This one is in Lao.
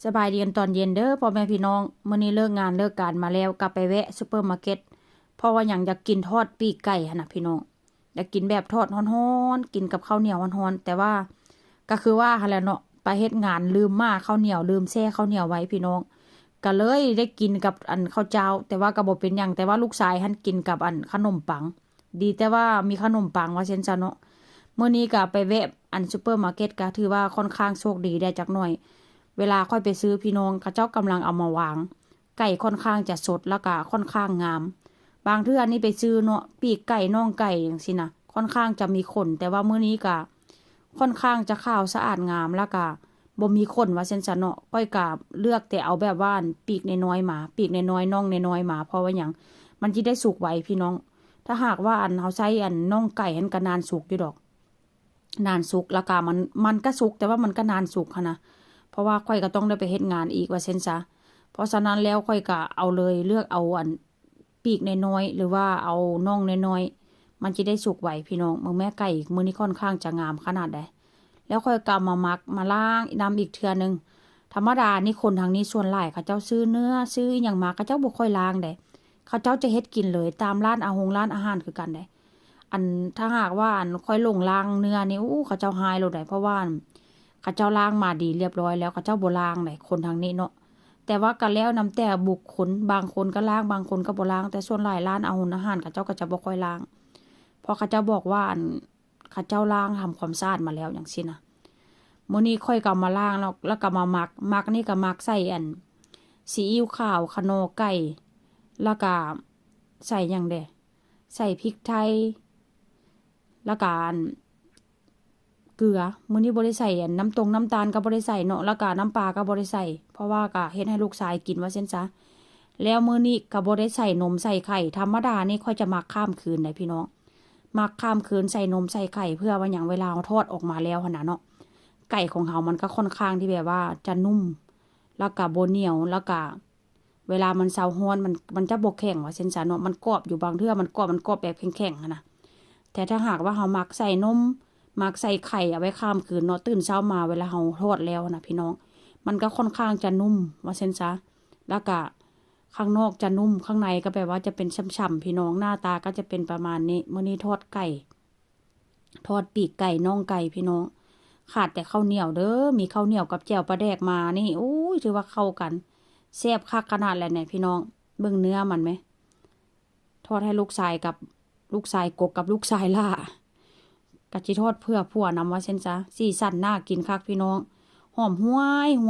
ສະບາຍດີກັນຕອນເຢັນເດີພໍ່ແມ່ພີ່ນ້ອງ. ມື້ນີ້ເລີກງານເລີກການມາແລ້ວ ກໍໄປແວະຊຸບເປີມາເກັດ ເພາະວ່າຫຍັງ ຢາກກິນທອດປີກໄກ່ຫັ້ນນະພີ່ນ້ອງ, ຢາກກິນແບບທອດຮ້ອນໆ ກິນກັບເຂົ້າໜຽວຮ້ອນໆ. ແຕ່ວ່າກໍຄືວ່າຫັ້ນແຫຼະເນາະ, ໄປເຮັດງານລືມໝ້າເຂົ້າໜຽວ ລືມແຊ່ເຂົ້າໜຽວໄວ້ພີ່ນ້ອງ, ກໍເລີຍໄດ້ກິນກັບອັນເຂົ້າເຈົ້າ. ແຕ່ວ່າກໍບໍ່ເປັນຫຍັງ, ແຕ່ວ່າລູກຊາຍຫັ້ນກິນກັບອັນຂະໜົມປັງ. ດີແຕ່ວ່າມີຂະໜົມປັງວ່າຊັ້ນຊະເນາະ. ມື້ນີ້ກໍໄປແວະອັນຊຸບເປີມາເກັດ ກໍຖືວ່າຂ້ອນຂ້າງໂຊກດີໄດ້ຈັກໜ່ອຍ. ເວລາຂ້ອຍໄປຊື້ພີ່ນ້ອງ ເຂົາເຈົ້າກຳລັງເອົາມາວາງ, ໄກ່ຂ້ອນຂ້າງຈະສົດ ແລ້ວກໍຂ້ອນຂ້າງງາມ. ບາງເທື່ອນີ້ໄປຊື້ເນາະ ປີກໄກ່ ໜ່ອງໄກ່ ຈັ່ງຊີ້ນະ ຂ້ອນຂ້າງຈະມີຂົນ, ແຕ່ວ່າມື້ນີ້ກໍຂ້ອນຂ້າງຈະຂາວສະອາດງາມ ແລ້ວກໍບໍ່ມີຂົນວ່າຊັ້ນຊະເນາະ. ຂ້ອຍກໍເລືອກແຕ່ເອົາແບບວ່າອັນປີກນ້ອຍໆມາ, ປີກນ້ອຍໆ ໜ່ອງນ້ອຍໆມາ. ເພາະວ່າຫຍັງ? ມັນຊິໄດ້ສຸກໄວພີ່ນ້ອງ. ຖ້າຫາກວ່າອັນເຮົາໃຊ້ອັນໜ່ອງໄກ່ຫັ້ນກໍນານສຸກຢູ່ດອກ, ນານສຸກ ແລ້ວກໍມັນ ມັນກໍສຸກ ແຕ່ວ່າມັນກໍນານສຸກຫັ້ນນະ, ເພາະວ່າຂ້ອຍກໍຕ້ອງໄດ້ໄປເຮັດງານອີກວ່າຊັ້ນຊະ. ເພາະສະນັ້ນແລ້ວຂ້ອຍກໍເອົາເລີຍ ເລືອກເອົາອັນປີກນ້ອຍໆ ຫຼືວ່າເອົາໜ່ອງນ້ອຍໆ ມັນຊິໄດ້ສຸກໄວພີ່ນ້ອງ. ເບິ່ງແມ້ ໄກ່ມື້ນີ້ຂ້ອນຂ້າງຈະງາມຂະໜາດໃດ. ແລ້ວຂ້ອຍກໍເອົາມາໝັກ ມາລ້າງນຳອີກເທື່ອໜຶ່ງ. ທຳມະດານີ້ຄົນທາງນີ້ສ່ວນຫຼາຍເຂົາເຈົ້າຊື້ເນື້ອ ຊື້ອີ່ຫຍັງມາ ເຂົາເຈົ້າບໍ່ຄ່ອຍລ້າງເດ້. ເຂົາເຈົ້າຈະເຮັດກິນເລີຍ ຕາມຮ້ານອາຫົງຮ້ານອາຫານຄືກັນເດ້. ອັນ ຖ້າຫາກວ່າອັນຂ້ອຍຫຼົງລ້າງເນື້ອນີ້ ໂອ້ ເຂົາເຈົ້າຮ້າຍໂລດໃດ໋ ເພາະວ່າອັນເຂົາເຈົ້າລ້າງມາດີລຽບຮ້ອຍແລ້ວ ເຂົາເຈົ້າບໍ່ລ້າງໃດ໋ ຄົນທາງນີ້ເນາະ. ແຕ່ວ່າກໍແລ້ວນຳແຕ່ບຸກຄົນ, ບາງຄົນກໍລ້າງ ບາງຄົນກໍບໍ່ລ້າງ, ແຕ່ສ່ວນຫຼາຍຮ້ານອາຫົງອາຫານເຂົາເຈົ້າກໍຈະບໍ່ຄ່ອຍລ້າງ ເພາະເຂົາເຈົ້າບອກວ່າອັນ ເຂົາເຈົ້າລ້າງທຳຄວາມສະອາດມາແລ້ວຈັ່ງຊີ້ນະ. ມື້ນີ້ຂ້ອຍກໍເອົາມາລ້າງເນາະ ແລ້ວກໍມາໝັກ, ໝັກນີ້ກໍໝັກໃສ່ອັນຊີອິ້ວຂາວ, ຂະໜໍ່ໄກ່ ແລ້ວກໍໃສ່ຫຍັງເດ ໃສ່ພິກໄທ ແລ້ວກໍອັນເກືອ. ມື້ນີ້ບໍ່ໄດ້ໃສ່ອັນນ້ຳຕົງນ້ຳຕານກໍບໍ່ໄດ້ໃສ່ເນາະ, ແລ້ວກໍນ້ຳປາກໍບໍ່ໄດ້ໃສ່ ເພາະວ່າກໍເຮັດໃຫ້ລູກຊາຍກິນວ່າຊັ້ນຊະ. ແລ້ວມື້ນີ້ກໍບໍ່ໄດ້ໃສ່ນົມໃສ່ໄຂ່. ທຳມະດານີ້ຂ້ອຍຈະໝັກຂ້າມຄືນໃດ໋ພີ່ນ້ອງ, ໝັກຂ້າມຄືນໃສ່ນົມໃສ່ໄຂ່ ເພື່ອວ່າຫຍັງ? ເວລາເຮົາທອດອອກມາແລ້ວຫັ້ນນະເນາະ ໄກ່ຂອງເຮົາມັນກໍຂ້ອນຂ້າງທີ່ແບບວ່າຈະນຸ້ມ ແລ້ວກໍບໍ່ໜຽວ ແລ້ວກໍເວລາມັນເຊົາຮ້ອນ ມັນ ມັນຈະບໍ່ແຂງວ່າຊັ້ນຊະເນາະ, ມັນກອບຢູ່ ບາງເທື່ອມັນກອບ ມັນກອບແບບແຂງໆຫັ້ນນະ. ແຕ່ຖ້າຫາກວ່າເຮົາໝັກໃສ່ນົມ ໝັກໃສ່ໄຂ່ເອົາໄວ້ຂ້າມຄືນເນາະ, ຕື່ນເຊົ້າມາເວລາເຮົາທອດແລ້ວນະພີ່ນ້ອງ ມັນກໍຂ້ອນຂ້າງຈະນຸ້ມວ່າຊັ້ນຊະ. ແລ້ວກະຂ້າງນອກຈະນຸ້ມ ຂ້າງໃນກໍແບບວ່າຈະເປັນຊ່ຳໆ ພີ່ນ້ອງ, ໜ້າຕາກໍຈະເປັນປະມານນີ້. ມື້ນີ້ທອດໄກ່ ທອດປີກໄກ່ ໜ່ອງໄກ່ ພີ່ນ້ອງ, ຂາດແຕ່ເຂົ້າໜຽວເດີ. ມີເຂົ້າໜຽວກັບແຈ່ວປາແດກມານີ້ ໂອ້ຍ ຖືວ່າເຂົ້າກັນ ແຊບຄັກຂະໜາດແຫຼະແນ່ພີ່ນ້ອງ. ເບິ່ງເນື້ອມັນແມ. ທອດໃຫ້ລູກຊາຍກັບ ລູກຊາຍກົກກັບລູກຊາຍຫຼ້າ ກະຊິທອດເພື່ອຜົວນຳວ່າຊັ້ນຊະ. ສີສັນໜ້າກິນຄັກພີ່ນ້ອງ ຫອມຫວຍໆ.